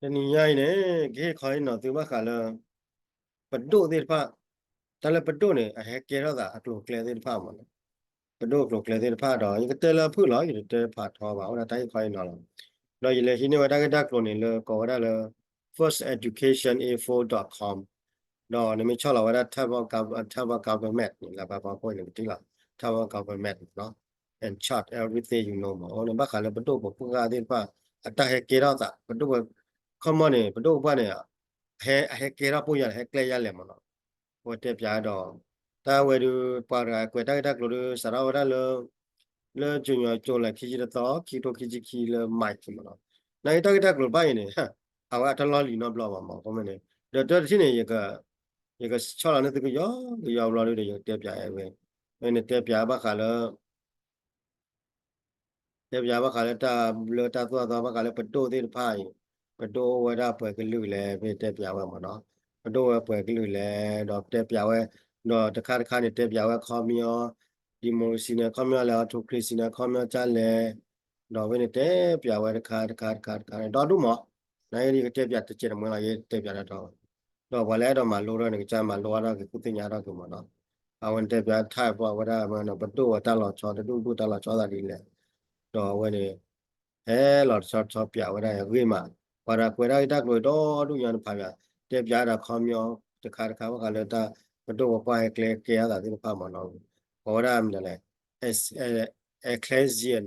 တနံၤညါအံၤန့ၣ် ကဟ့ၣ်ခီဟ့ၣ်နီၤသုဘၣ်ဃးလၢ ပဒိၣ်သ့ၣ်တဖၣ်, တၢ်လၢပဒိၣ်န့ၣ် အဟဲကဲထီၣ်သးအကျိၤအကျဲသ့ၣ်တဖၣ်မးနီၤ, ပဒိၣ်အကျိၤအကျဲသ့ၣ်တဖၣ်ဒီး ယကတဲလၢအဖုၣ်လီၤ, ယတတဲဖးထီဘၣ်, အိၣ်ဒၣ်တၢ်ဟ့ၣ်ခီဟ့ၣ်နီၤလီၤ. ဒီးယလဲၤဟံးန့ၢ်ဝဲတၢ်ဂ့ၢ်တၢ်ကျိၤန့ၣ်လၢကိးဝဲဒၣ်လၢ first education info dot com, ဒီးနမ့ၢ်ဆီၣ်လီၤဝဲဒၣ် Taiwan gov Taiwan government န့ၣ် လၢပှၤဖီခိၣ်န့ၣ် ပထံၣ်လီၤ Taiwan government နီၤ, and chart everything you know မး, အဝဲန့ၣ်ဘၣ်ဃးလၢပဒိၣ်ပပှၢ်ဂၤသ့ၣ်တဖၣ် အတၢ်ဟဲကဲထီၣ်သး, ပဒိၣ်ပှၤ ခီမီန့ၣ် ပဒိၣ်ပပှၢ်န့ၣ် ဟဲ အဟဲကဲထီၣ်ပိၢ်ယၤလဲၣ် ဟဲကျဲယၤလဲၣ်မးနီၤ, အဝဲတဲပၠးဒီး တၢ်ဝဲဒုး ပှၤတဂၤကွဲးတၢ်ဂ့ၢ်တၢ်ကျိၤဒုး စးထီၣ်ဝဲဒၣ်လၢ လၢကညီကၠိလဲၤခံဆံတသီ ခံကထိခံဆံခံလၢ March မးနီၤ, နာ်က့တၢ်ဂ့ၢ်တၢ်ကျိၤတဖၣ်အံၤန့ၣ် အဝဲအတလီၢ်လံၤနီတဘျီဘၣ်မး, အဃိန့ၣ် ဒီးတၢ်တထံၣ်န့ၣ် ယက ယကဆီၣ်လီၤန့ၢ်သုကယီကယီဘျီဒုးဒီး ယကတဲပၠးအဝဲ, မ့ၢ်န့ၣ်တဲပၠးဘၣ်ဃးလၢ တဲပၠးဘၣ်ဃးလၢတၢ်ဘျၢတၢ်သိၣ်တၢ်သီ ဘၣ်ဃးလၢပဒိၣ်သ့ၣ်တဖၣ်အံၤ, ပဒိၣ်အိၣ်ဝဲဒၣ်ပှဲၤကလုာ်လဲၣ် မ့ၢ်တဲပၠးဝဲမးနီၤ, ပဒိၣ်ဝဲပှဲၤကလုာ်လဲၣ် ဒီးတဲပၠးဝဲ, ဒီးတခါတခါန့ၣ် တဲပၠးဝဲခီပညီ democracy န့ၣ် ခီပညီလဲၣ် autocracy န့ၣ် ခီပညီကလဲၣ်, ဒီးဝဲန့ၣ်တဲပၠးဝဲတခါတခါတခါတခါန့ၣ် ဒီဒူၣ်မး, နာ်က့ယကတဲပၠးတစဲးတမှဲလီၤ ယတဲပၠးတၢ်ဒီး ဒီးပှၤလၢအဲၣ်ဒိးမၤလိထီၣ်န့ၣ် ကစၢ်မၤလိအါထီၣ်က့ၤ ဃုသ့ၣ်ညါထီၣ်က့ၤမးနီၤ, အဝဲန့ၣ်တဲပၠး type အဝဲဒၣ် ပဒိၣ်ဝဲတၢ်လီၤဆီ တဒူၣ်ဒူၣ်တၢ်လီၤဆီသးဒ်လဲၣ်, ဒီးအဝဲန့ၣ် ဟဲလီၤဆီဆီပၠးဝဲဒၣ်အဂ့ၢ်မး, ပှၤဒီးကွဲးတၢ်ဂ့ၢ်တၢ်ကျိၤဒီဒူၣ်ညါတဖၣ်ပၠး, တဲပၠးဒီးခီပညီ တခါတခါဘၣ်ဃးလၢတၢ် ပဒိၣ်ပပှၢ်ဟဲကျဲကဲအသးသ့ၣ်တဖၣ်မးနီၤ, ကိးဝဲဒၣ်မနုၤလဲၣ် ecclesial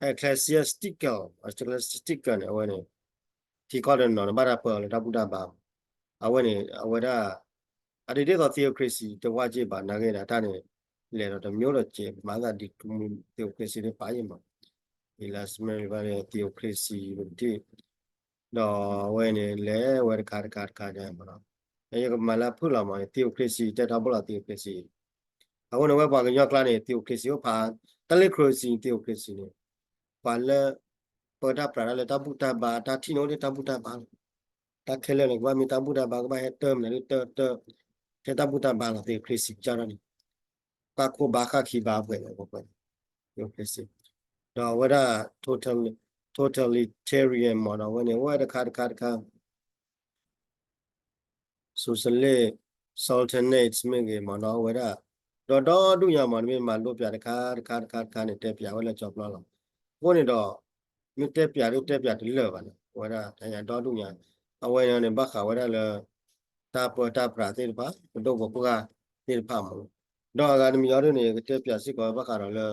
ecclesiastical ecclesiastical န့ၣ် အဝဲန့ၣ် ထံကီၢ်တနီၤန့ၣ် ဘၣ်တၢ်ပၢအီၤလၢတၢ်ဘူၣ်တၢ်ဘါ, အဝဲန့ၣ် အဝဲဒၣ် အဒ်သိး theocracy တဝၢ်က့ၢ်ဘၣ် နာ်က့ဒီးတၢ်န့ၣ် လဲၤဒီးတမျိုးဒီးကဲး မၤသးဒ် theocracy တဖၣ်အံၤမး, အံၤလၢ theocracy ပကထံၣ် ဒီးအဝဲန့ၣ် လဲၤဝဲတခါတခါတခါန့ၣ်မးနီၤ, ယကမၤလၢဖုၣ်လီၤမး theocracy တဲထီဘိလီၤ theocracy အဃိန့ၣ် ဝဲပှၤကညီကျါန့ၣ် theocracy အိၣ်ဖး, တၢ်လၢ crazy theocracy န့ၣ် ပှၤလၢ ပၢတၢ်ပြးတၢ်လၢတၢ်ဘူၣ်တၢ်ဘါ တၢ်ထံၣ်န့ၣ်အိၣ်ဒ်တၢ်ဘူၣ်တၢ်ဘါလီၤ, တၢ်ခဲလၢာ်န့ၣ် ကဘၣ်မ့ၢ်တၢ်ဘူၣ်တၢ်ဘါ ကဘၣ်ဟဲတၢၢ်မနုၤဒ်တၢၢ်တၢၢ်, ထဲတၢ်ဘူၣ်တၢ်ဘါလီၤ theocracy ကၢ်ထီၣ်န့ၣ်, ပၢ်ခိၣ်ဘါဃၣ်ခံဘါပှဲၤလီၤ theocracy ဒီးအဝဲဒၣ် total totalitarian မးဒီး အဝဲန့ၣ် အဝဲတခါတခါတခါ socialist, sultanates မ့ၢ်ဂ့ၤမးနီၤ အဝဲဒၣ် ဒီးဒီဒူၣ်ညါမး နမ့ၢ်မၤလိပၠးတခါတခါတခါတခါန့ၣ် တဲပၠးဝဲလၢကၠီပျီလီၤ. အဃိန့ၣ်ဒီး မ့ၢ်တဲပၠးဒ်တဲပၠးတလၢာ်ဘၣ်န့ၣ် အဝဲဒၣ်တၢ်ညါဒီဒူၣ်ညါ အဝဲန့ၣ်ဘၣ်ဃးဝဲဒၣ်လၢ တၢ်ပၢတၢ်ပြးသ့ၣ်တဖၣ် ပဒိၣ်ပပှၢ်သ့ၣ်တဖၣ်မး, ဒီးအဂၤတမံၤအံၤဒ်န့ၣ် ကတဲပၠးစ့ၢ်ကီးဘၣ်ဃးဒီးလၢ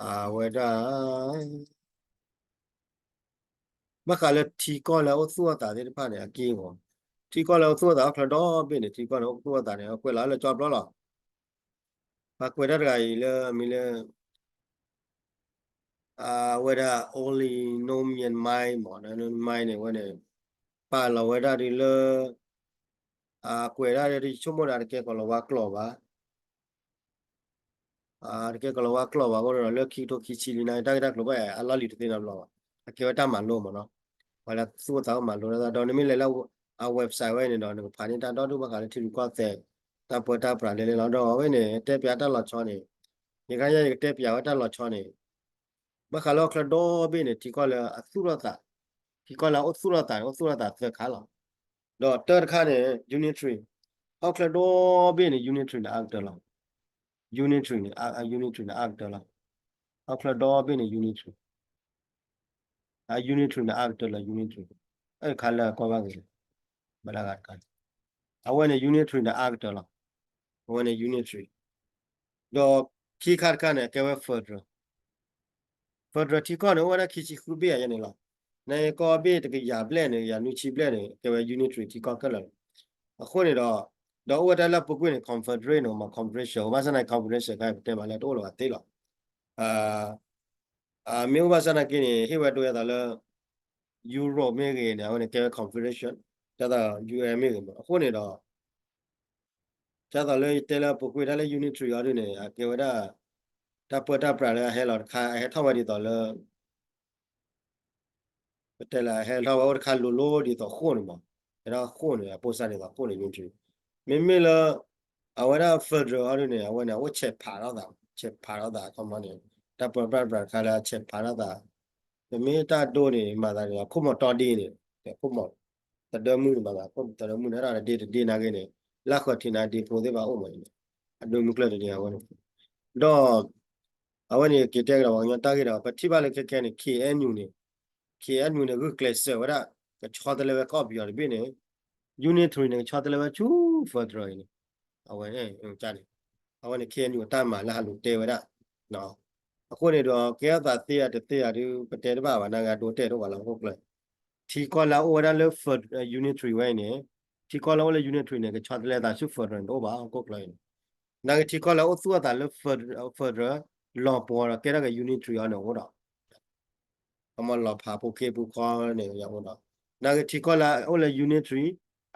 အဝဲဒၣ် ဘၣ်ဃးလၢထံကီၢ်လၢအအိၣ်သူၣ်အသးသ့ၣ်တဖၣ်န့ၣ် အက့ၢ်အဂီၤ, ထံကီၢ်လၢအအိၣ်သူၣ်အသးဟီၣ်ချၢဒီဘ့ၣ်န့ၣ် ထံကီၢ်န့ၣ်အိၣ်သူၣ်အသးန့ၣ် အကွဲးလီၤလၢကၠီပျီလီၤ. ပှၤကွဲးတၢ်တဂၤအံၤလၢအမံၤလၢ အဝဲဒၣ် Only No Myanmar မး No Myanmar န့ၣ် အဝဲန့ၣ် ပာ်လီၤဝဲဒၣ်ဒ်လၢ အကွဲးဒၣ်ဒ်ဆိကမိၣ်ဒၣ်တကဲကီးလီၤဝါကျိာ်ဘၣ် တကဲကီးလီၤဝါကျိာ်ဘၣ်အဃိဒီး လၢခံကထိခံဆံလံန့ၣ် တၢ်ဂ့ၢ်တၢ်ကျိၤဘၣ်အလီၢ်လံၤတသ့နီတဘျီဘၣ်. အကဲဝဲတၢ်မၤလိမးနီၤ. ပှၤလၢသူၣ်အိၣ်သးအိၣ်မၤလိတၢ် ဒီးနမ့ၢ်လဲၤလၢအ website ဝဲန့ၣ်ဒီး နကဖးန့ၢ်တၢ်ဒီဒူၣ်ဘၣ်ဃးလၢထံရူၢ်ကီၢ်သဲး တၢ်ပၢတၢ်ပြးလဲၣ်လဲၣ်လီၤ. ဒီးအဝဲန့ၣ် တဲပၠးတၢ်လီၤဆီန့ၣ် ယကယဲယကတဲပၠးဝဲတၢ်လီၤဆီန့ၣ် ဘၣ်ဃးလၢဟီၣ်ချၢဒီဘ့ၣ်န့ၣ် ထံကီၢ်လၢအသူၣ်ထီၣ်သး, ထံကီၢ်လၢအအိၣ်သူၣ်ထီၣ်သးန့ၣ် အိၣ်သူၣ်ထီၣ်သးသၢခါလီၤ. ဒီးတၢတခါန့ၣ် unitary, ဟီၣ်ချၢဒီဘ့ၣ်န့ၣ် unitary န့ၣ်အါကတၢၢ်လီၤ. unitary န့ၣ် unitary န့ၣ်အါကတၢၢ်လီၤ. ဟီၣ်ချၢဒီဘ့ၣ်န့ၣ် unitary, unitary န့ၣ်အါကတၢၢ်လီၤ unitary, အဲၣ်တခါလၢအကွၢ်ဘၣ်ဂ့ၤ, ဘၣ်လၢဂၤတခါ, အဝဲန့ၣ် unitary န့ၣ်အါကတၢၢ်လီၤ. အဝဲန့ၣ် unitary ဒီးခံခါတခါန့ၣ် အကဲဝဲ federal, federal ထံကီၢ်န့ၣ် အိၣ်ဝဲဒၣ်ခံဆံဃုဘ့ၣ်အယဲန့ၣ်လီၤ. နကီၢ်ဘ့ၣ်တကယၤဘျဲၣ်န့ၣ် ယၤနွံဆံဘျဲၣ်န့ၣ် ကဲဝဲ unitary ထံကီၢ်ခဲလၢာ်လီၤ. အဃိန့ၣ်ဒီး ဒီးအိၣ်ဝဲတၢ်လၢပူၤကွံာ်န့ၣ် confederate န့ၣ် မ့ၢ် confederation ဘၣ်ဆၣ်သနာ်က့ confederation ခါပတဲမးလၢတအိၣ်လၢၤဘၣ်သ့လီၤ. မ့ၢ်အိၣ်ဘၣ်ဆၣ်သနာ်က့န့ၣ် ဟ့ၣ်ဝဲဒိအသးလၢ Europe မ့ၢ်ဂ့ၤန့ၣ် အဝဲန့ၣ်ကဲဝဲ confederation, ဒ်သိး UN မ့ၢ်ဂ့ၤမး အဃိန့ၣ်ဒီး ဒ်သိးလၢယတဲလၢပူၤကွံာ်တၢ်လၢ unitary အံၤဒ်န့ၣ် အကဲဝဲဒၣ် တၢ်ပၢတၢ်ပြးလၢအဟဲလီၤတခါ အဟဲထီၣ်ဝဲဒ်သိးလၢ ပတဲလၢအဟဲထီၣ်ဝဲအိၣ်တခါလိၤလိၤဒ်သိးဃိၣ်န့ၣ်မး, ဟဲထီၣ်ဃိၣ်န့ၣ် အပိၢ်စၢ်ဒ်သိးဃိၣ်န့ၣ် unitary, မ့မ့ၢ်လၢ အဝဲဒၣ် federal အံၤဒ်န့ၣ် အဝဲန့ၣ် အအိၣ်ဆဲးဖးထီၣ်သး, ဆဲးဖးထီၣ်သး အခီပညီန့ၣ် တၢ်ပၢတၢ်ပြးတခါလၢအဆဲးဖးထီၣ်သး, ပ ပမ့ၢ်တၢ်ဒိန့ၣ် မၤသးန့ၣ် ခိၣ်မီၤတီဒ့န့ၣ် ခိၣ်မီၤသဒၢမုၢ်န့ၣ် မၤသးခိၣ်မီၤသဒၢမုၢ်န့ၣ် ဒ်တဒ့နာ်က့န့ၣ် လၢဃၢၤထံးနာ်က့ဖိသ့ၣ်တဖၣ်အိၣ်မးန့ၣ် အဒိမုၢ်ကျၢၢ်တဒ့အဝဲန့ၣ် ဒီး အဝဲန့ၣ်က့ၤတဲကဒီးပှၤကညီတၢ်ဂ့ၢ်ဒီး ပထံၣ်ဘၣ်လၢခဲခဲန့ၣ် ခ့ၣ်အဲၣ်ယူၣ်န့ၣ် ခ့ၣ်အဲၣ်ယူၣ်န့ၣ် ဂုာ်ကျဲးစၢးဝဲဒၣ် ကဆီတလဲဝဲကီၢ်ပယီၤတဘ့ၣ်န့ၣ် unitary န့ၣ် ကဆီတလဲဝဲဆူ federal အံၤန့ၣ် အဝဲန့ၣ် အဝဲန့ၣ် ခ့ၣ်အဲၣ်ယူၣ်အတၢ်မၤလၢဟးလူၤတဲဝဲဒၣ် အဃိန့ၣ်ဒီး ကဲထီၣ်သးသ့ဧါတသ့ဧါဒုး ပတဲတဘၣ်ဘၣ် နာ်က့အဒိတဲတအိၣ်ဘၣ်လၢဟီၣ်ခိၣ်ချၢ ထံကီၢ်လၢအအိၣ်ဝဲဒၣ်လၢ unitary ဝဲအံၤန့ၣ် ထံကီၢ်လၢအအိၣ်လၢ unitary န့ၣ် ကဆီတလဲသးဆူ federal န့ၣ်တအိၣ်ဘၣ်ဟီၣ်ခိၣ်ချၢအံၤန့ၣ် နာ်က့ထံကီၢ်လၢအအိၣ်သူၣ်အသးလၢ federal လီၤပှီၤဒီးကဲထီၣ်က့ၤ unitary အီၤန့ၣ်အိၣ်ဒီး အမ့ၢ်လီၤဖးပူၤခ့ပူၤခီန့ၣ် ယအိၣ်ဒီး နာ်က့ထံကီၢ်လၢအအိၣ်လၢ unitary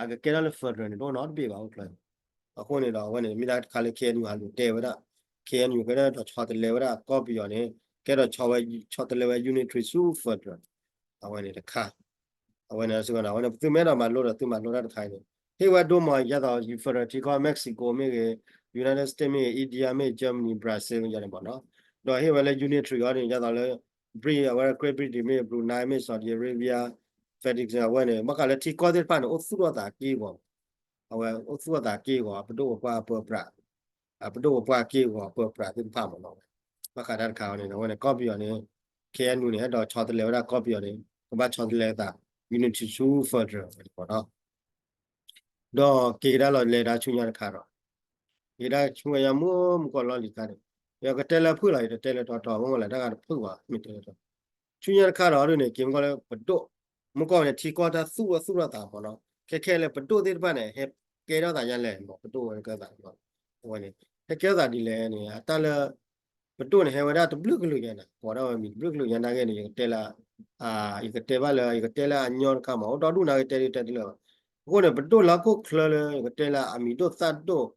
အကကဲထီၣ်လၢ federal န့ၣ် တအိၣ်နီတဘ့ၣ်ဘၣ် ဟီၣ်ခိၣ်ချၢ အဃိန့ၣ်ဒီး အဝဲန့ၣ် မ့ၢ်ဒၣ်တခါလၢ ခ့ၣ်အဲၣ်ယူၣ် ဟးလူၤတဲဝဲဒၣ် ခ့ၣ်အဲၣ်ယူၣ် ကဲထီၣ်ဒီးဆီတလဲဝဲဒၣ်ကီၢ်ပယီၤန့ၣ် ကဲထီၣ်ဆီဝဲ ဆီတလဲဝဲ unitary ဆူ federal အဝဲန့ၣ်တခါ အဝဲန့ၣ်စ့ၢ်ကီးန့ၣ် အဝဲန့ၣ် ပသုမ့ၢ်အဲၣ်ဒိးမၤလိဒီးသုမၤလိတၢ်တခါအံၤန့ၣ် ဟ့ၣ်ဝဲဒိၣ်မး ယဲသိး federal ထံကီၢ် Mexico မ့ၢ်ဂ့ၤ United States မ့ၢ်ဂ့ၤ India မ့ၢ် Germany Brazil ယၤန့ၣ်မ့ၢ်နီၤ ဒီးဟ့ၣ်ဝဲလၢ unitary အီၤန့ၣ် ယဲသိးလၢ Brit အဝဲ Great Britain မ့ၢ် Brunei မ့ၢ် Saudi Arabia Vatican အဝဲန့ၣ် ဘၣ်ဃးလၢထံကီၢ်သ့ၣ်တဖၣ်န့ၣ် အိၣ်သူၣ်ထီၣ်သးက့ၢ်ဂီၤ အဝဲအိၣ်သူၣ်ထီၣ်သးက့ၢ်ဂီၤ ပဒိၣ်ပပှၢ်ပၢပြး အပဒိၣ်ပပှၢ်က့ၢ်ဂီၤပၢပြးသ့ၣ်တဖၣ်မ့ၢ်နီၤ ဘၣ်ဃးတၢ်တခါအံၤန့ၣ် အဝဲန့ၣ် ကီၢ်ပယီၤန့ၣ် ခ့ၣ်အဲၣ်ယူၣ်န့ၣ် အဲၣ်ဒိးဆီတလဲဝဲဒၣ်ကီၢ်ပယီၤန့ၣ် ကဘၣ်ဆီတလဲသး unitary ဆူ federal န့ၣ်မ့ၢ်နီၤ ဒီးက့ၤကဒါလီၤလဲၤဒါဆူညါတခါဒီး က့ၤကဒါဆူညါမူမူကီၢ်လီၢ်လံၤခါန့ၣ် ယကတဲလၢဖုၣ်လီၤ ယတတဲလၢတီတီ မ့ၢ်လၢတၢ်ဂၤတဖုၣ်ဘၣ် မ့ၢ်တဲလၢတီ ဆူညါတခါဒီးဒ်န့ၣ် က့ၤမ့ၢ်ကီၢ်လၢပဒိၣ် မ့ၢ်ကီၢ်န့ၣ် ထံကီၢ်တၢ်သူၣ်အသူၣ်ထီၣ်သးမ့ၢ်နီၤ ခဲခဲလၢပဒိၣ်သ့ၣ်တဖၣ်န့ၣ် ဟဲကဲထီၣ်သးညါလဲၣ်မ့ၢ် ပဒိၣ်ဝဲကဲသး အဝဲန့ၣ် ဟဲကဲထီၣ်သးဒ်လဲၣ်န့ၣ် အတၢ်လၢ ပဒိၣ်န့ၣ် ဟဲဝဲဒၣ်တဘျုးကလုာ်ညါန့ၣ် ကိးဒၣ်ဝဲမံၤတဘျုးကလုာ်ညါနာ်က့န့ၣ် ယကတဲလၢ ယကတဲဘၣ်လၢ ယကတဲလၢအညီတခါမ့ၢ် အိၣ်ဒီဒူၣ်နာ်က့တဲဒ်တဲတလၢာ်ဘၣ် အဃိန့ၣ် ပဒိၣ်လၢဟီၣ်ခိၣ်ချၢလၢ ယကတဲလၢအမံၤဒိၣ်သၣ်ဒိၣ်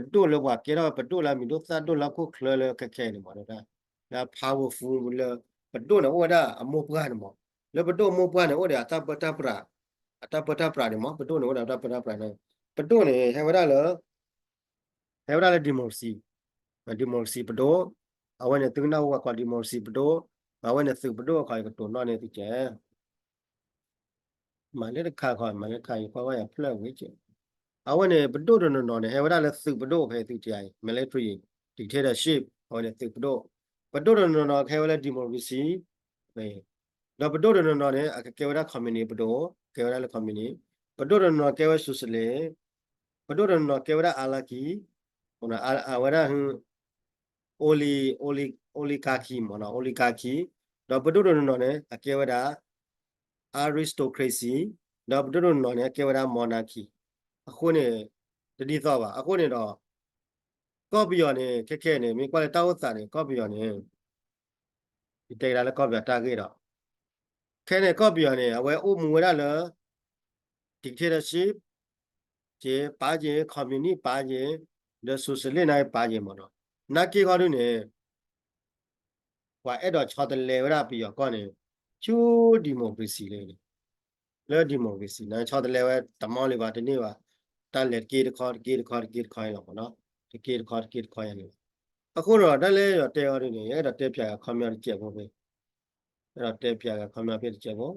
ပဒိၣ်လၢပှၤကဲထီၣ်ဝဲ ပဒိၣ်လၢအမံၤဒိၣ်သၣ်ဒိၣ်လၢဟီၣ်ခိၣ်ချၢလၢခဲခဲအံၤန့ၣ်မ့ၢ် လၢ powerful လၢ ပဒိၣ်န့ၣ်အိၣ်ဝဲဒၣ်အမိၢ်ပှၢ်န့ၣ်မ့ၢ် လၢပဒိၣ်အမိၢ်ပှၢ်န့ၣ် အိၣ်ဒီးအတၢ်ပၢတၢ်ပြး အတၢ်ပၢတၢ်ပြးန့ၣ်မ့ၢ် ပဒိၣ်န့ၣ်အိၣ်ဒီးတၢ်ပၢတၢ်ပြးန့ၣ် ပဒိၣ်န့ၣ် ဟဲဝဲဒၣ်လၢ ဟဲဝဲဒၣ်လၢ democracy democracy ပဒိၣ် အဝဲန့ၣ်သုကနၣ်အိၣ်ဝဲကိး democracy ပဒိၣ် အဝဲန့ၣ်သုးပဒိၣ်အခီ ယကတိၤနီၣ်န့ၢ်သုကဲ မၤလၢတခါခီ မၤလၢတခါ ယကွၢ်ဝဲယဖျၢၣ်ဝံၤကဲ အဝဲန့ၣ် ပဒိၣ်တနီၤနီၤန့ၣ် ဟဲဝဲဒၣ်လၢသုးပဒိၣ်ဖဲသုကဲအံၤ military dictatorship အဝဲန့ၣ်သုးပဒိၣ် ပဒိၣ်တနီၤနီၤကဟဲဝဲလၢ democracy ဒီးပဒိၣ်တနီၤနီၤန့ၣ် အကကဲဝဲဒၣ် communist ပဒိၣ် ကဲဝဲဒၣ်လၢ communist ပဒိၣ်တနီၤနီၤကဲဝဲ socialist ပဒိၣ်တနီၤနီၤကဲဝဲဒၣ် oligarchy အဝဲဒၣ် oligarchy မ့ၢ်နီၤ oligarchy ဒီးပဒိၣ်တနီၤနီၤန့ၣ် အကဲဝဲဒၣ် aristocracy ဒီးပဒိၣ်တနီၤနီၤန့ၣ် အကဲဝဲဒၣ် monarchy အဃိန့ၣ် တဒ်သိးဘၣ် အဃိန့ၣ်ဒီး ကီၢ်ပယီၤန့ၣ် ခဲခဲန့ၣ် မ့ၢ်ကွၢ်လၢတၢ်အိၣ်သးန့ၣ် ကီၢ်ပယီၤန့ၣ် ယတဲကဒါလၢကီၢ်ပယီၤတၢ်ဂ့ၢ်ဒီး ခဲန့ၣ်ကီၢ်ပယီၤန့ၣ် အဝဲအိၣ်မူဝဲဒၣ်လၢ dictatorship က့ ပာ်က့ communist ပာ်က့ ဒီး socialist နာ်က့ပာ်က့မ့ၢ်နီၤ နာ်က့ခီဒုန့ၣ် ပှၤအဲၣ်ဒိးဆီတလဲဝဲဒၣ်ပယီၤကီၢ်န့ၣ် ဆူ democracy လၢ လၢ democracy န့ၣ် ဆီတလဲဝဲတမီလံဘၣ်တန့ၢ်ဘၣ် တၢ်လဲၤတက့တခီတက့တခီတက့တခီအံၤလီၤမ့ၢ်နီၤ တက့တခီတက့တခီအံၤန့ၣ် အဃိဒီး တၢ်လၢယတဲအီၤဒ်န့ၣ် ယအဲၣ်ဒိးတဲပၠးဂၤခီပညီတစဲးဖိဖဲ အဲၣ်ဒိးတဲပၠးဂၤခီပညီဖဲတစဲးဖိ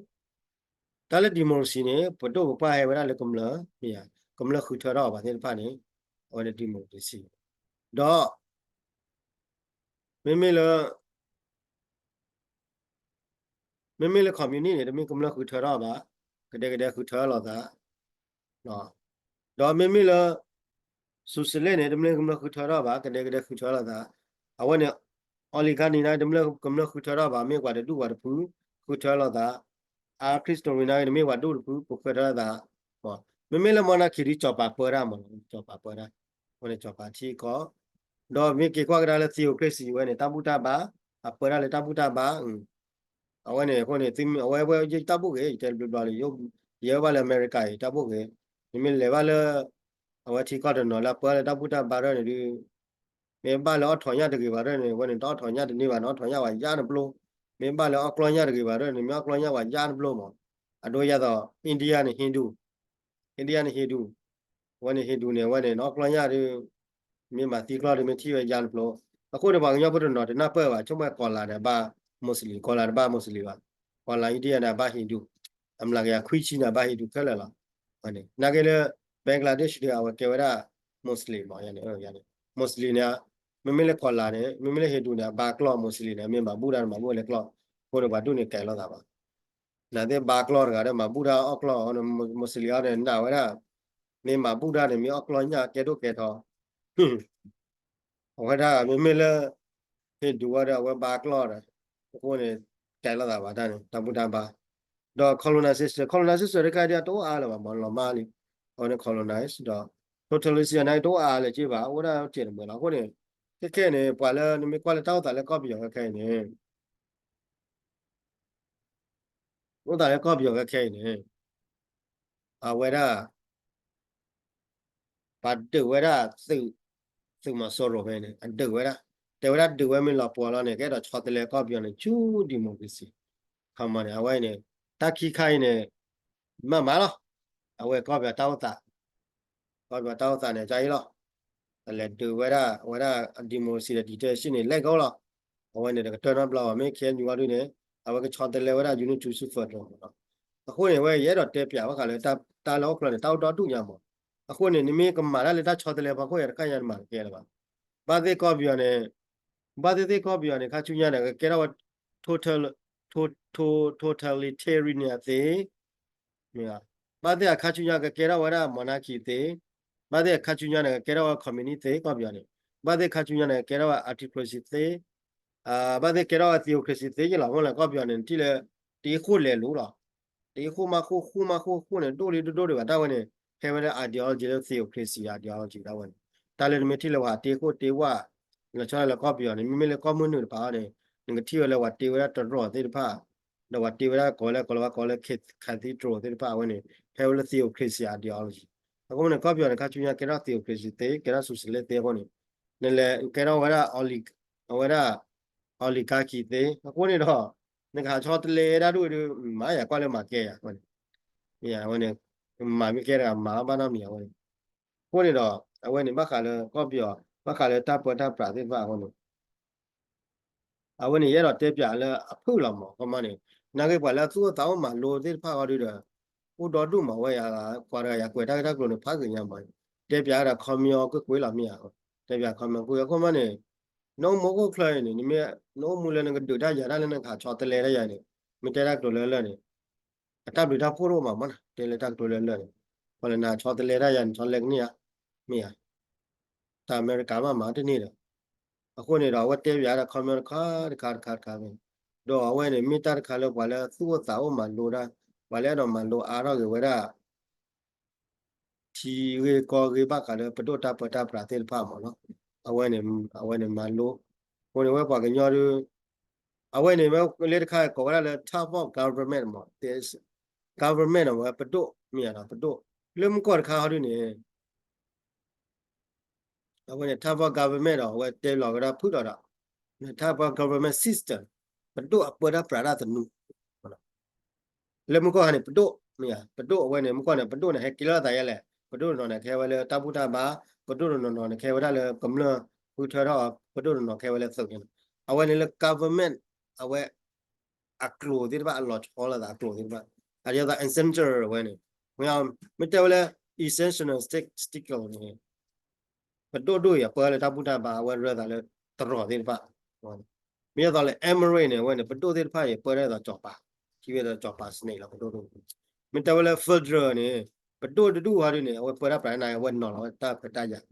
တၢ်လၢ democracy န့ၣ် ပဒိၣ်ပပှၢ်ဟဲဝဲဒၣ်လၢ ကမျၢၢ် မ့ၢ်ဧါ ကမျၢၢ်ဃုထၢထီၣ်အီၤဘၣ်သ့ၣ်တဖၣ်န့ၣ် အဝဲန့ၣ် democracy ဒီး မ့မ့ၢ်လၢ မ့မ့ၢ်လၢ communist န့ၣ် တမ့ၢ်ကမျၢၢ်ဃုထၢထီၣ်ဘၣ် ကဒဲကဒဲဃုထၢလိာ်သး ဒီးမ့မ့ၢ်လၢ socialist န့ၣ် တမ့ၢ်ကမျၢၢ်ဃုထၢထီၣ်ဘၣ် ကဒဲကဒဲဃုထၢလိာ်သး အဝဲန့ၣ် oligarchy န့ၣ် တမ့ၢ်ကမျၢၢ်ဃုထၢထီၣ်ဘၣ် မ့ၢ်ပှၤတဒူၣ်ပှၤတဖု ဃုထၢလိာ်သး aristocracy န့ၣ် တမ့ၢ်ပှၤဒူၣ်တဖု ဃုထၢထီၣ်သး မ့မ့ၢ်လၢ monarchy ဒ်စီၤပၤပၢတၢ်မ့ၢ် စီၤပၤပၢတၢ် အဝဲန့ၣ်စီၤပၤထံကီၢ် ဒီးမ့ၢ်က့ၤကွၢ်ကဒါလၢ theocracy ဝဲန့ၣ် တၢ်ဘူၣ်တၢ်ဘါ အပၢတၢ်လၢတၢ်ဘူၣ်တၢ်ဘါ အဝဲန့ၣ်အဃိန့ၣ် သုမ့ၢ်အဝဲဝဲယတၢ်ဘူၣ်ဂ့ၤ ယတဲတဘျီဘျီလံ ယဲဘၣ်လၢအမဲရကၤအံၤ တၢ်ဘူၣ်ဂ့ၤ နမ့ၢ်လဲၤဘၣ်လၢ အဝဲထံကီၢ်တနီၤလၢအပၢလၢတၢ်ဘူၣ်တၢ်ဘါထီၣ်န့ၣ်ဒုး မ့ၢ်ဘၣ်လၢအီၣ်ထိးညၣ်တဂ့ၤဘၣ်ထီၣ်န့ၣ် အဝဲန့ၣ်တအီၣ်ထိးညၣ်တန့ၢ်ဘၣ်န့ၣ် အီၣ်ထိးညၣ်ဝဲယါတဘျီ မ့ၢ်ဘၣ်လၢအီၣ်ကျီညၣ်တဂ့ၤဘၣ်ထီၣ်န့ၣ် မ့ၢ်အီၣ်ကျီညၣ်ဝဲယါတဘျီမး အဒိယဲသိး India န့ၣ် Hindu India န့ၣ် Hindu အဝဲန့ၣ် Hindu န့ၣ် အဝဲန့ၣ် နအီၣ်ကျီညၣ်ဒီး မ့ၢ်မၤသံကျီဒီး မ့ၢ်ထံၣ်ဝဲယါတဘျီ အဃိန့ၣ် ပှၤကညီဖိတနီၤတနၢ်ပၢၢ်ဘၣ် ဆိကမိၣ်ကီၤလၤဒီးဘၣ် Muslim ကီၤလၤဒီးဘၣ် Muslim ဘၣ် ကီၤလၤ India န့ၣ် အဘၣ် Hindu, အမျးကယၤခွံဆံန့ၣ် အဘၣ် Hindu ခဲလၢာ်လီၤ. နာ်က့လၢ Bangladesh ဒီး အဝဲကဲဝဲဒၣ် Muslim မး, Muslim န့ၣ်, Muslim န့ၣ် မ့မ့ၢ်လၢကီၤလၤန့ၣ် မ့မ့ၢ်လၢ Hindu န့ၣ် အဘါကျီၢ် Muslim န့ၣ် မ့ၢ်မၤဘူၣ်တၢ်န့ၣ် မၤဘူၣ်လၢကျီၢ်, အဃိန့ၣ် ပှၤဒူၣ်န့ၣ်ကဲလိာ်သးဘၣ်. နာ်သ့ၣ်ဘါကျီၢ်တဂၤဒီး မၤဘူၣ်တၢ်အီၣ်ကျီၢ်အီၤန့ၣ် Muslim အီၤန့ၣ် နာ်ဝဲဒၣ်, မ့ၢ်မၤဘူၣ်တၢ်န့ၣ် မ့ၢ်အီၣ်ကျီၢ်ညၣ်ကဲဒိၣ်ကဲထီ အဝဲဒၣ်မ့မ့ၢ်လၢ Hindu ဝဲဒီး အဝဲဘါကျီၢ်ဒီး အဃိန့ၣ် ကဲလိာ်သးဘၣ်တၢ်န့ၣ် တၢ်ဘူၣ်တၢ်ဘါ, ဒီး colonization, colonization တခါဒ်တအိၣ်အါလၢၤဘၣ်မး လီၤမၢ်လံ, အဝဲန့ၣ် colonize ဒီး totalitarian န့ၣ် တအိၣ်အါလၢၤက့ဘၣ် အိၣ်ဒၣ်တစဲးတမှဲၤလီၤ. အဃိန့ၣ် ခဲခဲအံၤန့ၣ် ပှၤလၢနမ့ၢ်ကွၢ်လၢတၢ်အိၣ်သးလၢကီၢ်ပယီၤခဲခဲအံၤန့ၣ် အိၣ်သးလၢကီၢ်ပယီၤခဲခဲအံၤန့ၣ် အဝဲဒၣ် ပှၤဒုးဝဲဒၣ်သုး, သုးမီၤစိရိၤဖဲန့ၣ် အဒုးဝဲဒၣ်, တဲဝဲဒၣ်ဒုးဝဲမ့ၢ်လီၤပှီၤလီၤန့ၣ် ကအဲၣ်ဒိးဆီတလဲကီၢ်ပယီၤန့ၣ် ဆူ democracy ခီမီန့ၣ် အဝဲအံၤန့ၣ် တၢ်ခံခါအံၤန့ၣ် မၤမၤလီၤ, အဝဲကီၢ်ပယီၤတၢ်အိၣ်သး ကီၢ်ပယီၤတၢ်အိၣ်သးန့ၣ် ကအံၤလီၤ, အလဲၤဒုးဝဲဒၣ် အဝဲဒၣ် democracy ဒီး dictatorship န့ၣ် လဲၤကအိၣ်လီၤ, အဝဲန့ၣ်တကတၢၢ်နီတဘျီဘၣ် မ့ၢ် K N U အီၤဒုန့ၣ် အဝဲကဆီတလဲဝဲဒၣ် unitary federal မးလီၤ. အဃိန့ၣ် အဝဲယအဲၣ်ဒိးတဲပၠးဘၣ်ဃးလၢ တၢ်လၢဟီၣ်ခိၣ်ချၢန့ၣ် တၢ်အိၣ်ဒီဒူၣ်ညါမး, အဃိန့ၣ် နမ့ၢ်ကမၤတၢ်လၢတၢ်ဆီတလဲဖီခိၣ်အံၤတခါညါန့ၣ် မၤတကဲလၢၤဘၣ်, ဘၣ်သ့ၣ်ကီၢ်ပယီၤန့ၣ် ဘၣ်သ့ၣ်သ့ၣ်ကီၢ်ပယီၤန့ၣ် ခါဆူညါန့ၣ် ကကဲထီၣ်ဝဲ total, totalitarian န့ၣ်အသ့ မ့ၢ်, ဘၣ်သ့ၣ်အခါဆူညါကကဲထီၣ်ဝဲဒၣ် monarchy သ့, ဘၣ်သ့ၣ်အခါဆူညါန့ၣ် ကကဲထီၣ်ဝဲ communist သ့ ကီၢ်ပယီၤန့ၣ်, ဘၣ်သ့ၣ်အခါဆူညါန့ၣ် ကကဲထီၣ်ဝဲ autocracy သ့, ဘၣ်သ့ၣ်ကဲထီၣ်ဝဲ theocracy သ့က့လီၤ. မ့ၢ်လၢကီၢ်ပယီၤန့ၣ် ထံၣ်လၢ တအံၤဃိၣ်လဲၤလူၤလီၤ, တအံၤဃိၣ်မးဃိၣ် ဃိၣ်မးဃိၣ်ဃိၣ်န့ၣ် ဒိၣ်လံဒိၣ်ဒိၣ်ဒံးဘၣ် တၢ်ဝဲန့ၣ် ဟဲဝဲလၢ ideology လၢ theocracy ideology တၢ်ဝဲန့ၣ်, တၢ်လၢနမ့ၢ်ထံၣ်လၢပှၤတ့ဃိၣ်တ့ဝၣ် လီၤဆီဒၣ်လၢကီၢ်ပယီၤန့ၣ် မ့မ့ၢ်လၢကီၢ်မုၢ်နုာ်တဖၣ်အီၤန့ၣ် နကထံၣ်ဝဲလၢပှၤတ့ဝဲဒၣ်တရီၣ်သ့ၣ်တဖၣ် ဒီးပှၤတ့ဝဲဒၣ်ကိးလၢ ကိးလၢ ကိးလၢ cathedral သ့ၣ်တဖၣ်အဝဲန့ၣ် ဟဲဝဲလၢ theocracy ideology အဃိန့ၣ် ကီၢ်ပယီၤန့ၣ် ခါဆူညါကဲထီၣ် theocracy သ့ ကဲထီၣ် socialist သ့အဃိန့ၣ် နလဲၤကဲထီၣ်ဝဲဒၣ် အဝဲဒၣ် oligarchy သ့ အဃိန့ၣ်ဒီး နကဟးဆီတလဲဒၣ်ဒိၣ်ဒုး မၤယၤကွၢ်လၢမၤကဲယၤ အဝဲန့ၣ် အဝဲန့ၣ် မၤမ့ၢ်ကဲတဂၤမၤဘၣ်နီတမံၤအဝဲန့ၣ်, အဃိန့ၣ်ဒီး အဝဲန့ၣ်ဘၣ်ဃးလၢကီၢ်ပယီၤ ဘၣ်ဃးလၢတၢ်ပၢတၢ်ပြးသ့ၣ်တဖၣ်အဃိန့ၣ် အဝဲန့ၣ် ယအဲၣ်ဒိးတဲပၠးလၢအဖုၣ်လီၤမး ခီမီန့ၣ် နာ်က့ပှၤလၢအသူၣ်အိၣ်သးအိၣ်မၤလိသ့ၣ်တဖၣ်အီၤဒုဒီး အိၣ်ဒီဒူၣ်မးဝဲယၤ ပှၤတဂၤယၤကွဲးတၢ်ဂ့ၢ်တၢ်ကျိၤန့ၣ် ဖးဂ့ၤညါမး တဲပၠးဒီး ခီမီကွ့ၢ်ကွ့ၢ်လီၤမ့ၢ်ဧါ, တဲပၠးခီမီကွ့ၢ် အဃိမီန့ၣ် နအိၣ်မူခိၣ်ချၢအံၤန့ၣ် နမ့ၢ် နအိၣ်မူလၢနကဒုးတၢ်ယၤတၢ်လၢနကဟးဆီတလဲတၢ်ယၤန့ၣ် မ့ၢ်တဲတၢ်ကတိၤလၢလၢာ်န့ၣ် အတၢ်ဘျုးတၢ်ဖှိၣ်တအိၣ်မးမးနီၤ တဲလၢတၢ်ကတိၤလၢလၢာ်န့ၣ် ပှၤလၢနဟးဆီတလဲတၢ်ယၤန့ၣ် ဆီတလဲကန့ၢ်ဧါ, မ့ၢ်ဧါ, တၢ်အမဲရကၤမးမၤတန့ၢ်ဒီး အဃိန့ၣ်ဒီး အဝဲတဲပၠးဒီး ခီမီတခါတခါတခါတခါဖဲ ဒီးအဝဲန့ၣ် မ့ၢ်တၢ်တခါလၢပှၤလၢသူၣ်အိၣ်သးအိၣ်မၤလိတၢ် ပှၤလၢအဲၣ်ဒိးမၤလိအါထီၣ်က့ၤဝဲဒၣ် ထံဂ့ၢ်ကီၢ်ဂ့ၢ်ဘၣ်ဃးလၢပဒိၣ်တၢ်ပၢတၢ်ပြးသ့ၣ်တဖၣ်မးနီၤ, အဝဲန့ၣ် အဝဲန့ၣ်မၤလိ, အဃိန့ၣ်ဝဲပှၤကညီဒု အဝဲန့ၣ်ဝဲလၢတခါကိးဝဲဒၣ်လၢ top of government မး, government အဝဲပဒိၣ်မ့ၢ်ဧါဒီး ပဒိၣ် လၢမူကီၢ်တခါဟီဒုန့ၣ် အဝဲန့ၣ် top of government ဒီး အဝဲတဲလီၤဝဲဒၣ်ဖုၣ်ဒီးဒီး top of government system ပဒိၣ်အပၢတၢ်ပြးတၢ်သနူ လၢမူကီၢ်ခါန့ၣ် ပဒိၣ် မ့ၢ်ဧါ, ပဒိၣ်အဝဲန့ၣ် မူကီၢ်န့ၣ် ပဒိၣ်န့ၣ် ဟဲက့ၤလီၤသးယဲလဲၣ်, ပဒိၣ်တနီၤန့ၣ် ကဟဲဝဲလၢတၢ်ဘူၣ်တၢ်ဘါ, ပဒိၣ်တနီၤနီၤန့ၣ် ကဟဲဝဲဒၣ်လၢကမျၢၢ်ဃုထၢထီၣ်အီၤ, ပဒိၣ်တနီၤကဟဲဝဲလၢသုးန့ၣ်, အဝဲန့ၣ်လၢ government အဝဲ အကျိၤသ့ၣ်တဖၣ် အလီၤဆီလိာ်သးအကျိၤသ့ၣ်တဖၣ်, အဒ်သိး essential အဝဲန့ၣ်, မ့ၢ်တဲဝဲလၢ essential state န့ၣ် ပဒိၣ်ဒိၣ်အံၤ အပၢလၢတၢ်ဘူၣ်တၢ်ဘါ အဝဲရၢသးလၢတရီၣ်သ့ၣ်တဖၣ်, မ့ၢ်ဒ်သိးလၢ emirate န့ၣ် အဝဲန့ၣ် ပဒိၣ်သ့ၣ်တဖၣ်အံၤ ပၢတၢ်ဒ်သိးစီၤပၤ, ထံၣ်ဝဲဒ်သိးစီၤပၤ snake လီၤ ပဒိၣ်ဒိၣ်, မ့ၢ်တဲဝဲလၢ federal န့ၣ် ပဒိၣ်တဒူၣ်ဟီဒုန့ၣ် အဝဲပၢတၢ်ပြးန့ၣ် အဝဲနီၤလီၤဝဲတၢ်ခွဲးတၢ်ယာ်,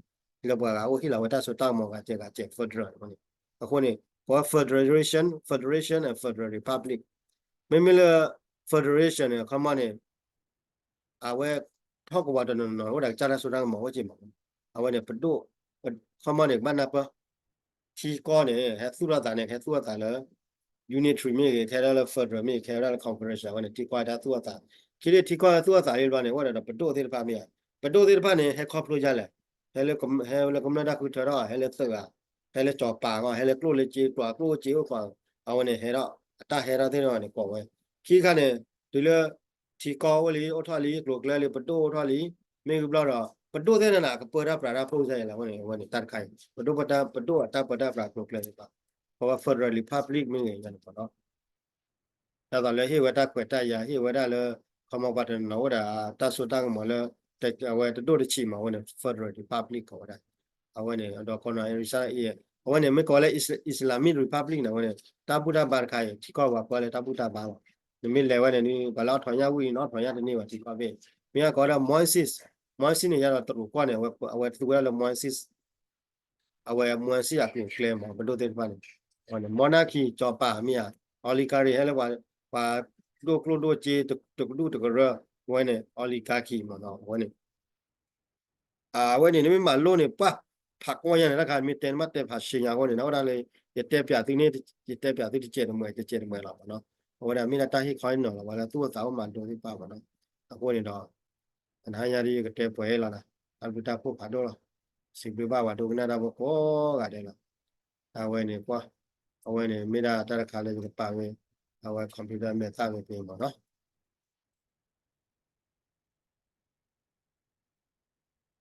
လၢပှၤဂၤအိၣ်ဟ့ၣ်လီၤဝဲတၢ်စိတၢ်ကမီၤဂၤစဲးဂၤစဲး federal န့ၣ်, အဃိန့ၣ် ကိးဝဲ federation, federation and federal republic, မ့မ့ၢ်လၢ federation န့ၣ် ခီမီန့ၣ် အဝဲ ထီၣ်ကဝီၤတနီၤနီၤ အိၣ်ဒီးကစၢ်တၢ်စိတၢ်ကမီၤအိၣ်က့ၤမး, အဝဲန့ၣ် ပဒိၣ် ခီမီန့ၣ် ကဘၣ်နၢ်ပၢၢ်, ထံကီၢ်န့ၣ် ဟဲသူၣ်ထီၣ်သးန့ၣ် ကဟဲသူၣ်ထီၣ်သးလၢ unitary မ့ၢ်ဂ့ၤ, ကဟဲဒၣ်လၢ federal မ့ၢ်ဂ့ၤ, ကဟဲဝဲဒၣ်လၢ confederation အဝဲန့ၣ် ထံကီၢ်ဟဲတၢ်သူၣ်ထီၣ်သး, ခံထံၣ်ထံကီၢ်ဟဲသူၣ်ထီၣ်သးလံဘျီန့ၣ် အိၣ်ဒီးပဒိၣ်သ့ၣ်တဖၣ်မ့ၢ်ဧါ, ပဒိၣ်သ့ၣ်တဖၣ်န့ၣ် ဟဲခီဖျိဒ်လဲၣ်, ဟဲလၢ ဟဲလၢကမျၢၢ်တၢ်ဃုထၢထီၣ်ဧါ, ဟဲလၢသုးဧါ, ဟဲလၢစီၤပၤဂီၢ်, ဟဲလၢကျိၣ်လၢစ့ ပှၤကျိၣ်အိၣ်စ့အိၣ်ပှၤ, အဝဲန့ၣ်ဟဲထီၣ် အတၢ်ဟဲထီၣ်သ့ၣ်တဖၣ်န့ၣ် ကိးဝဲ, ခံခါန့ၣ် တုၤလၢ ထံကီၢ်အိၣ်လံ အိၣ်ထီၣ်လံ ကျိၤကျဲလံ ပဒိၣ်အိၣ်ထီၣ်လံ မ့ၢ်ဂ့ၤဘျီဒီး ပဒိၣ်သ့ၣ်တဖၣ်န့ၣ် ကပၢတၢ်ပြးတၢ်ဖိစၢ်ယဲလဲၣ် အဝဲန့ၣ် အဝဲန့ၣ်တၢ်တခါအံၤ ပဒိၣ်ပတၢ် ပဒိၣ်အတၢ်ပၢတၢ်ပြးကျိၤကျဲသ့ၣ်တဖၣ် ကိးဝဲ federal republic မ့ၢ်ဂ့ၤန့ၣ်ဒီး ဒ်သိးလၢဟ့ၣ်ဝဲတၢ်ခွဲးတၢ်ယာ် ဟ့ၣ်ဝဲဒၣ်လၢ ခီမီပှၤတနီၤနီၤအိၣ်ဒီးတၢ်စိတၢ်ကမီၤလၢ အဝဲတဒိၣ်တဆံးမး အဝဲန့ၣ် Federal Republic ကိးဝဲဒၣ်. အဝဲန့ၣ် ဒီးခီနီၤ အဝဲန့ၣ် မ့ၢ်ကိးလၢ Islamic Republic န့ၣ် အဝဲန့ၣ် တၢ်ဘူၣ်တၢ်ဘါတခါအံၤ ထံကီၢ်ပှၤကွၢ်လၢတၢ်ဘူၣ်တၢ်ဘါလီၤ. နမ့ၢ်လဲၤဝဲန့ၣ် ပှၤလၢအီၣ်ထီၣ်ညၣ်ဝံၣ်န့ၣ် အီၣ်ထီၣ်ညၣ်တန့ၢ်ဘၣ်ထံကီၢ်ဖဲ မ့ၢ်အကိးဝဲဒၣ် Moises, Moises န့ၣ် ယၤဒီးတရူးကီၢ်န့ၣ် အဝဲသူဝဲဒၣ်လၢ Moises အဝဲ Moises အကျိၤအကျဲမး ပဒိၣ်သ့ၣ်တဖၣ်န့ၣ် အဝဲန့ၣ် monarchy စီၤပၤမ့ၢ်ဧါ oligarchy ဟဲလၢပှၤ ပှၤဒိၣ်ကျိၣ်ဒိၣ်စ့ တကဒူၣ်တကရၢ အဝဲန့ၣ် oligarchy မးနီၤ အဝဲန့ၣ် အဝဲန့ၣ် နမ့ၢ်မၤလိန့ၣ် ပှၤ ဖးကွၢ်ညါန့ၣ် တၢ်ခါမ့ၢ်တဲ နဘၣ်တဲဖးရှဲညါအဃိန့ၣ် နဝဲဒၣ်လၢ ယတဲပၠးသုန့ၣ် ယတဲပၠးသုတစဲးတမှဲး တစဲးတမှဲးလီၤမးနီၤ. အဝဲဒၣ်မ့ၢ်ဒၣ်တၢ်ဟ့ၣ်ခီဟ့ၣ်နီၤလီၤ ပှၤလၢသူၣ်အိၣ်သးအိၣ်မၤလိသ့ၣ်တဖၣ်မးနီၤ. အဃိန့ၣ်ဒီး တနၤညါဒ်ယကတဲပှဲၤလီၤနီၤ တၢ်ဘျုးတၢ်ဖှိၣ်ဖးဒိၣ်လီၤ. စံးဘျုးဘၣ်ပှၤဒိကနၣ်တၢ်ဖိကိးဂၤဒဲးလီၤ. အဝဲန့ၣ်ကွၢ် အဝဲန့ၣ်မ့ၢ်ဒၣ်တၢ်တခါလၢယကပာ်ဝဲ အဝဲ computer မဲာ်သၣ်ဝဲဖဲမးနီၤ.